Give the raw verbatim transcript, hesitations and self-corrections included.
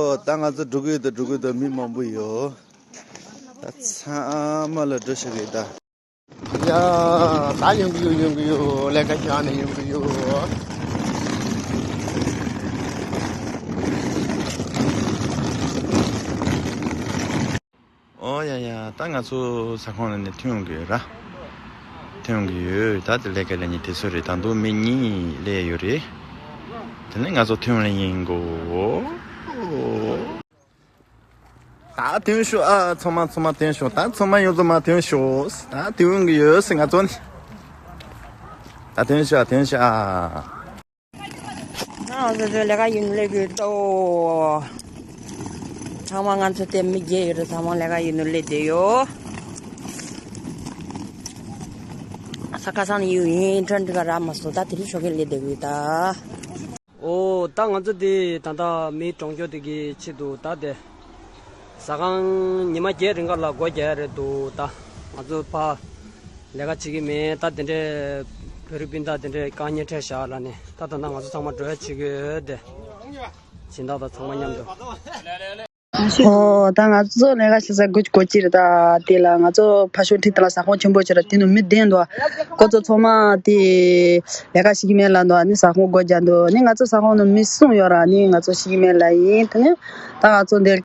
ཨོ། ད་ང་ཚོ་འགྲོ་གི་ཡོད། ད་འགྲོ་གི་ཡོད། ད་མི་མང་པོ་ཡོད། ད་ཚང་མ་ལ་འགྲོ་ཤེས་གི་ད། ཡ། ད་ཡོང་གི་ཡོད། ཡོང་གི་ཡོད། ལས་ཀ་བཞག་ནས་ཡོང་གི་ཡོད། ཨོ་ཡ་ཡ། ད་ང་ཚོ་ས་ཁོངས་ནས་ཐོན་ཡོང་གི་ཡོད་ར། ཐོན་ཡོང་གི་ཡོད། ད་དེ་ལས་ཀ་ལས་ཉིན་དེ་ཚོ་རེད། ད་དུང་མི་གཉིས་སླེབས་ཡོད་རེད། དེ་ནས་ང་ཚོ་ཐོན་ཡོང་ལེ་ཡིན་གོ། ད་ཐོན་ཤོག་ཨ། ཚང་མ་ཚང་མ་ཐོན་ཤོག་ད་ཚང་མ་ཡོངས་རྫོགས་མ་ཐོན་ཤོག་ད་ཐོན་ཡོང་གི་ཡོད་ཟེར། ང་ཚོ་ནི། ད་ཐོན་ཤོག་ཨ། ཐོན་ཤོག་ཨ། ང་ཚོ་ཚོ་ལས་ཀ་ཡིན་ནོ་སླེབས་ཡོད་དོ། ཚང་མ་ང་ཚོ་དེ་མི་བརྒྱད་ཡོད་རེད། ཚང་མ་ལས་ཀ་ཡིན་ནོ་སླེབས་བསྡད་ཡོད། ས་ཁ་སང་ནས་ཡོད་ཡིན། ཁྲོན་འདི་ག་རག་མ་སོང་། ད་དེ་རིང་ཞོགས་ཀས་སླེབས་བསྡད་ཡོད་ད། ཨོ། ད་ང་ཚོ་དེ་ད་ལྟ་མི་གྲོང་ཆོག་དེ་གི་ཆེད་དུ་ད་དེ། ཟ་ཁང་ཉི་མ་བརྒྱད་རིང་ག་ལ་སྒོ་རྒྱག་ཡ་རེད་འདུག་ད་ང་ཚོ་ཕ་ལས་ཀ་བྱེད་ཀྱི་མེད། ད་དེ་འདྲའི་བོད་རིགས་སྤུན་ཟླ་དེ་འདྲའི་དཀའ་ངལ་འཕྲད་བཞག་ལ་ནི། ད་ད་ལྟ་ང་ཚོ་ཚང་མ་འགྲོ་ཡ་བྱེད་ཀྱི་ཡོད་དེ། སྦྱིན་བདག་དང་ཚང་མ་མཉམ་དུ། ཨོ། ད་ང་ཚོ་ལས་ཀ་བྱེད་ས་དགོས་དགོས་ཀྱི་རེད། ད་དེ་ལ་ང་ཚོ་ཕ་ཤོ་ཁྲི་ད་ལ་ཟ་ཁང་ཆེན་པོ་ཅིག་ར། དེ་ནང་མི་བསྡད་འདུག་ཁོ་ཚོ་ཚང་མ་དེ་ལས་ཀ་བྱེད་ཀྱི་མེད་ལབ་འདུག་ནི་ཟ་ཁང་སྒོ་རྒྱག་འདུག་ནི་ང་ཚོ་ཟ་ཁང་ནང་མི་གསུམ་ཡོད་ར། ནི་ང་ཚོ་བྱེད་ཀྱི་མེད་ལབ་ཡིན། དེ་ནི་ད་ང་ཚོ་འདིར།